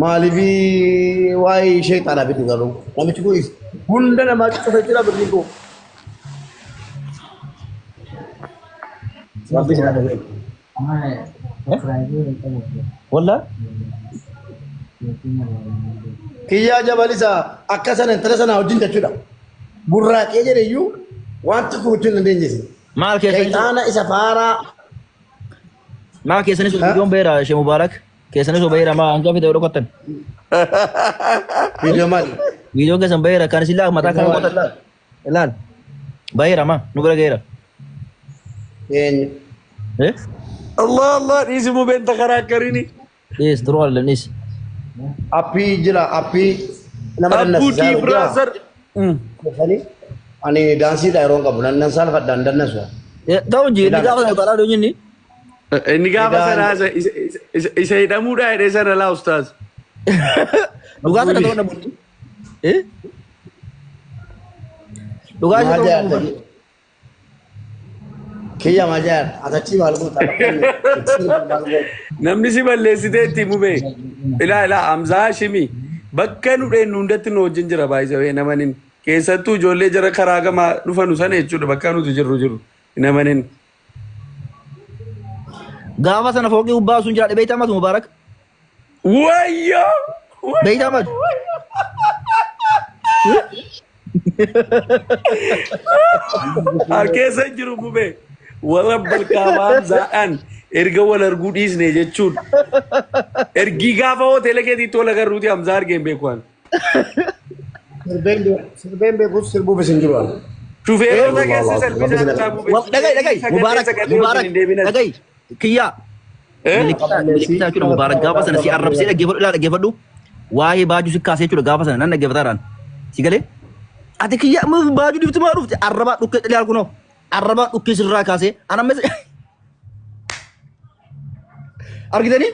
Maaliif waa'ee sheexaanaa fiddu garuu? Namichi kun hunda namaa cufe jira birrii koo. Rabbi isin haa qajeelchu. Wallah. Kiyyaa jabalisa akka sana intala sana wajjin jechuudha. Burraaqee jedhe iyyuu waan tokko gochuu hin dandeenye isin. Maal keessanis Shayxaana isa faaraa. Maal keessanis viidiyoon baheera Shee Mubaarak. Keessanis baheera maa hanga fide dhokattan. Viidiyoo maali? Viidiyoon keessan baheera kan isin laa mataa kana qotan laal. Ilaal. Baheera maa nu bira gaheera. Eenyu? Eh? Allah Allah dhiisi mubeen takaraakkarini. Dhiis duruu allee dhiis. Appii jira appii nama Abbuu dannasisaa tii jira. brother. Dhufanii ani daansiidha yeroo hin qabu nan nan saalfadha hin dannasu. Ta'u inji inni gaafa sana utaalaa dhuunyi inni. Inni gaafa Egaa- sana isa hidhamuudha jedhee sana laa ustaaz. Dhugaa sana ta'uu namoonni. Eh? Dhugaa sana Maal ta'uu jedha? namoonni. Kiyya maal jedha? Atachii maal goota? Maal goota? Namni si balleessitee itti mubee. Ilaa ilaa Hamzaa Hashimi bakka nu dheennu hundatti nu wajjin jira baay'isawee namanin. Keessattuu ijoollee jara karaa gamaa dhufanu sana jechuudha bakka nuti jirru jiru namanin. Gaafa sana fooqii gubbaa sun jira beektaa matu Mubaarak. Wayyoo! Beektaa matu. Harkeessa hin jiru mubee. Warra balkaabaa Hamzaadhaan erga wal arguu dhiisne jechuudha. Ergii gaafa hoteela keetiitti wal agarruuti Hamzaa argee hin beeku ani. Sirbeen beekus sirbuufis hin jiru. ani. Shufeerota keessa salphisaa bitaa mubee. Dhagai dhagai Mubaarak Mubaarak dhagai kiyyaa. Milikkitaa jechuudha Mubaarak gaafa sana si arrabsee dhaggeeffadhu ilaa dhaggeeffadhu. Waa'ee baajuu si kaasee jechuudha gaafa sana nan dhaggeeffataadhaan. Si galee? Ati kiyyaa baajuu dhiftu maa dhufte arrabaa dhukkee ilaal kunoo. Arrabaa dhukkee sirraa kaasee ana ammas argitanii?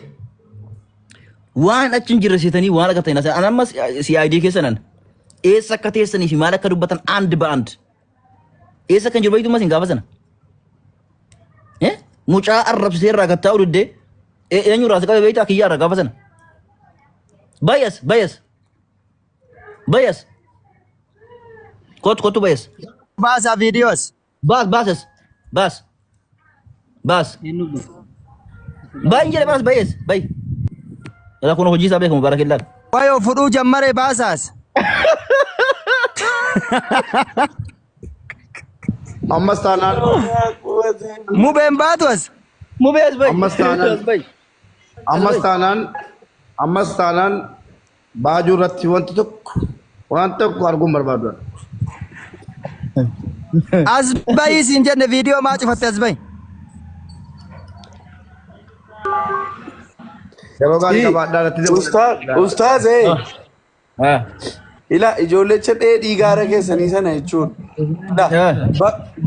Waan achi hin jirre seetanii waan akka ta'in an ammas CID keessa nan eessa akka teessanii fi maal akka dubbatan and ba'and eessa kan jiru beektu mas hin gaafa sana. Eh? Mucaa arrabsitee irraa gattaa ududdee eenyu irraa si qabe beektaa kiyyaa irraa gaafa sana. Bayas bayas bayas kottu kottu bayas Baasaa viidiyoos. baas baasas baas baas baay'een jedhe baas bayes bay. Ilaa kun hojii isaa beekamu barakillaan. Wayoo fudhuu jammaree baasaas. Ammas taanaan Mubeen baatu as. Mubee as bay. Ammas taanaan. As bay. Ammas taanaan ammas taanaan baajuu irratti wanti tokko waan tokko arguun barbaadu. As bayii siin jenne viidiyoo maa cufatte as bayi. Yeroo gaarii qabaadhaa irratti Ustaaz ee Ah. ila ijoollecha dheedhii gaara keessanii sana jechuun ila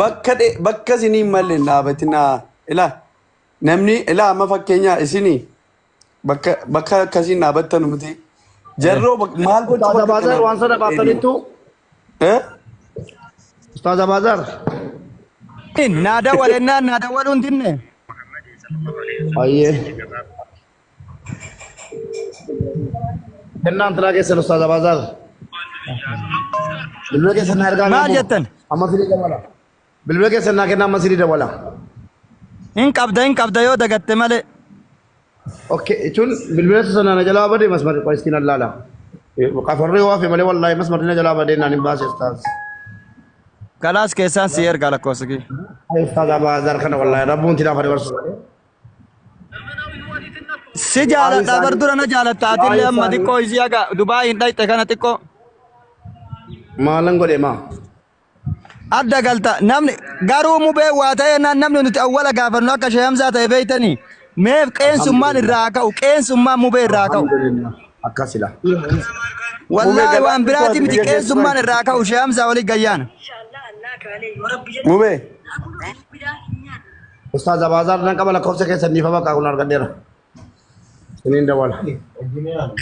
bakka bakka isinii hin malle hin dhaabatinaa ila namni ila amma fakkeenyaa isinii Bakka bakka akkasiin dhaabattanu miti. Jarroo maal gochuu Ustaaz bakka Abaazar kanaa waan sana baaftaniittu Eh? Ustaaz Abaazar Naa dawwalennaan naa dawwaluun dinne. Ayyee. Kennaan tiraa keessan Ustaaz Abaazar. Bilbila keessan na ergaa Maal jettan? Amma sidii dawwala. Bilbila keessan naa kennaa amma sidii dawwala. Hin qabda hin qabda yoo dagatte malee. Okay, jechuun bilbila sana na jalaa badee masmarri qoistiin allaala. Qafarree waa fi malee wallaahi masmarri na jalaa badee naan hin baase ustaaz. Kalaas keessaan si ergaa lakkoofsa kee. Ay ustaaz Abaazar kana wallaahi rabbuun tinaa fadhi barsu malee. Si jaaladha bar dura na jaalatta atillee amma xiqqoo isii haga Dubaay hin dhayxe kana xiqqoo. Maalan godhe maa? Adda galta namni garuu mubee waa ta'ee naan namni nuti awwala gaafannu akka Shee Hamzaa ta'e beeytanii meef qeensummaan irraa haa ka'u qeensummaan mubee irraa haa ka'u. Alhamdulillah. Akkasidha. Wallaahi waan biraati miti Biyya keessa qeensummaan irraa haa ka'u Shee Hamzaa walii gayyaana. Mubee. Ustaaz Abaazar nan qaba lakkoofsa keessan dhiifama bakka kun argadheera. Isiniin dawwala.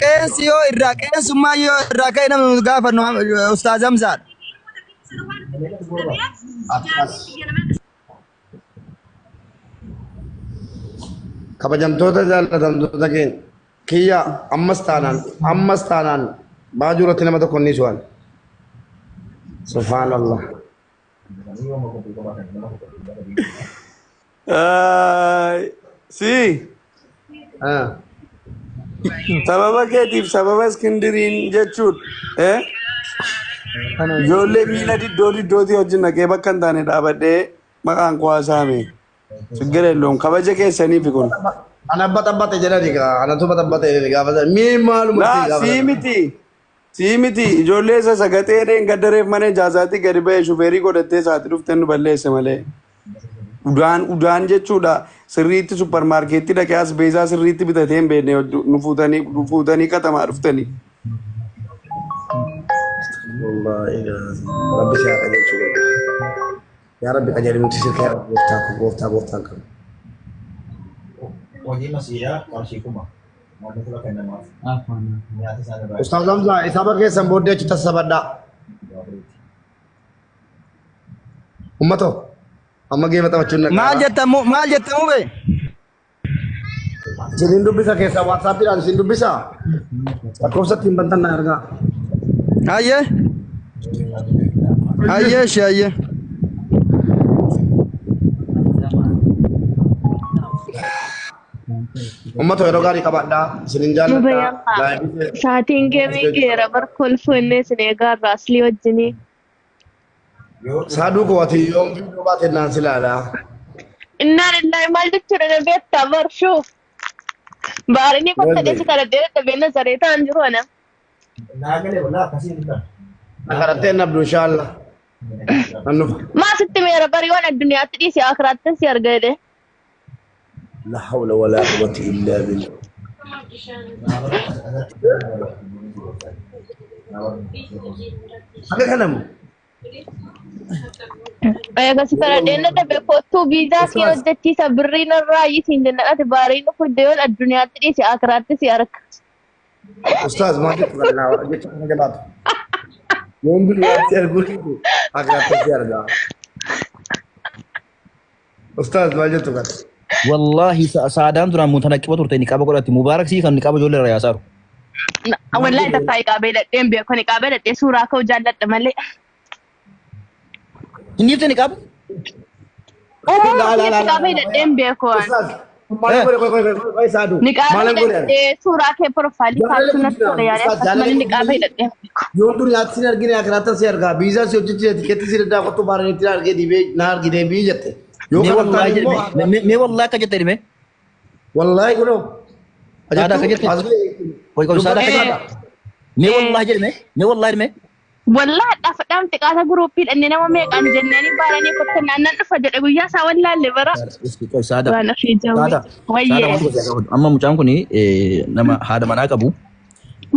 Qeensi yoo irraa qeensummaan yoo irraa ka'e namni nuti gaafannu Ustaaz Hamzaadha. Akkas. Kabajamtoota jaallatamtoota keenya. Kiyya ammas taanaan ammas taanaan baajuu irratti nama tokko inni su'an. Subhaanallah. Ay, Si Ah. sababa keetiif sababa Iskindiriin jechuudha. Eh? Ijoollee miila diddoo diddootii wajjin dhaqee bakka hin taane dhaabadhee maqaan koo haasa'ame. Siggir elloom kabaja keessaniifi kun. Ana baxabbate jedhani gaa anatu baxabbate jedhani gaafa sana mee maaluma Laa itti gaafa sii sana. miti. Sii miti ijoollee isa sagaxee dheen gaddareef mana ijaazaatii gadi ba'e shufeerii godhattee isaati dhuftee nu balleesse malee. Udaan udaan jechuudha sirriitti supparmaarkeetti dhaqee as beezaa sirriitti bitatee hin beekne nu fuutanii nu fuutanii katamaa dhuftanii. Wallaahi rabbi si haa qajeelchu. Yaa rabbi qajeeli nuti sirka yaa rabbi gooftaa koo gooftaa gooftaan qabu. Hojii masiidhaa qarshii 1000 namni fula kennamaaf. Nyaata isaan irraa Ustaaz Hamzaa isaaba keessan booddee achi tassabadhaa. Ummatoo amma geema taphachuun Maal naqaara. jetta maal jetta mube? Isiniin dubbisa keessaa waatsaappiidhaan isin dubbisa. Lakkoofsa ittiin bantan na ergaa. Hayyee. Hayyee ishee hayyee. Ummatoo yeroo gaarii qabaadhaa. Isinin Mube jaalladhaa. yalla. Laayivii Saatiin geemii geera bar kolfuu inni isin eegaa irraa aslii wajjinii. Saaduu koo ati yoom viidiyoo baate naan si ilaalaa. Innaan illaahi maal jechuudha na beektaa bar shuuf. Baarinii kotta Wallee. dheessi kadhadhee dadhabee na zaree ta'an jiru ana. Na kadhattee hin dhabdu inshaalla. Nan dhufa. Maa sitti meera bari waan addunyaatti dhiisi akiraattin si arga jedhe. La hawla walaa quwwata illaa billah. Akka kanamu. Eega si kadhadhee na dhabe kottuu viizaa kee Ustaaz. hojjechiisa birrii narraa iyyisiin jennaan ati baariin fudde yoon addunyaatti dhiisi akiraatti si arga. Ustaaz maal jettu kana naa jecha kana jabaatu. Yoom duniyaatti arguu dhiisu akiraatti si argaa. Ustaaz maal jettu kana. Wallaahi saadaan duraan mutanaqqiba turte niqaaba godhatti. Mubaarak sii kan niqaaba ijoollee irraa yaasaaru. Wallahi takkaa iqaabee hidhadhee hin beeku. Niqaabee hidhadhee suuraa ka'uu jaalladha malee. Hin dhiifte niqaaba? Uumama Laa laa kiyya laa niqaabee hidhadhee hin beeku waan. Ustaaz maal godhe qoy qoy qoy qoy saadu Niqaabee maalan godhe ani. hidhadhee suuraa kee profaayilii Jaalala kaachuu natti guddina tola yaadee ustaaz akkas jaalala malee niqaabee guddina hidhadhee hin beeku. yoon duniyaatti sin argine akiraatti si argaa biizaa si hojjechiise tikeetti si daddaa kottu baaranitti na argee diibee na argi deebii jette. Yoo Mee kana wallaahi taane jedhi immoo mee mee wallahi akka jette dhime. Wallaahi kunoo. Saada akka jette. Qoy qoy saada akka jette. Mee wallaahi jedhi mee mee wallaahi jedhi mee. Wallahi dhafadhaan xiqaata guruuppii dhannee nama meeqaan jenneeni baaranii kottannaan nan dhufa jedhe guyyaa isaa wallaalle bara. Qoy saada. Waan ofii jawwee. Saada. Saada Wayyee. waan tokko si gaafadhu. Amma mucaan kun nama haadha manaa qabu.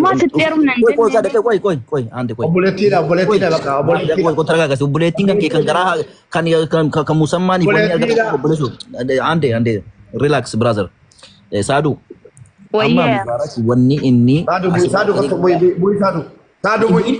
Maa sitti heerumnan Qoy qoy saada jenneen. qoy qoy qoy aante qoy. Obboleettiidha obboleettiidha bakka Qoy obboleettiidha. qoy taragaa gasi obboleettiin kan kee kan garaa kan kan kan musammaaniif wanni argatu Obboleettiidha. obboleessu aante aante relax brother. Saadu amma Wayyee. Mubaarak wanni inni Saadu bu'i saadu kottu bu'i bu'i saadu. Saadu bu'i.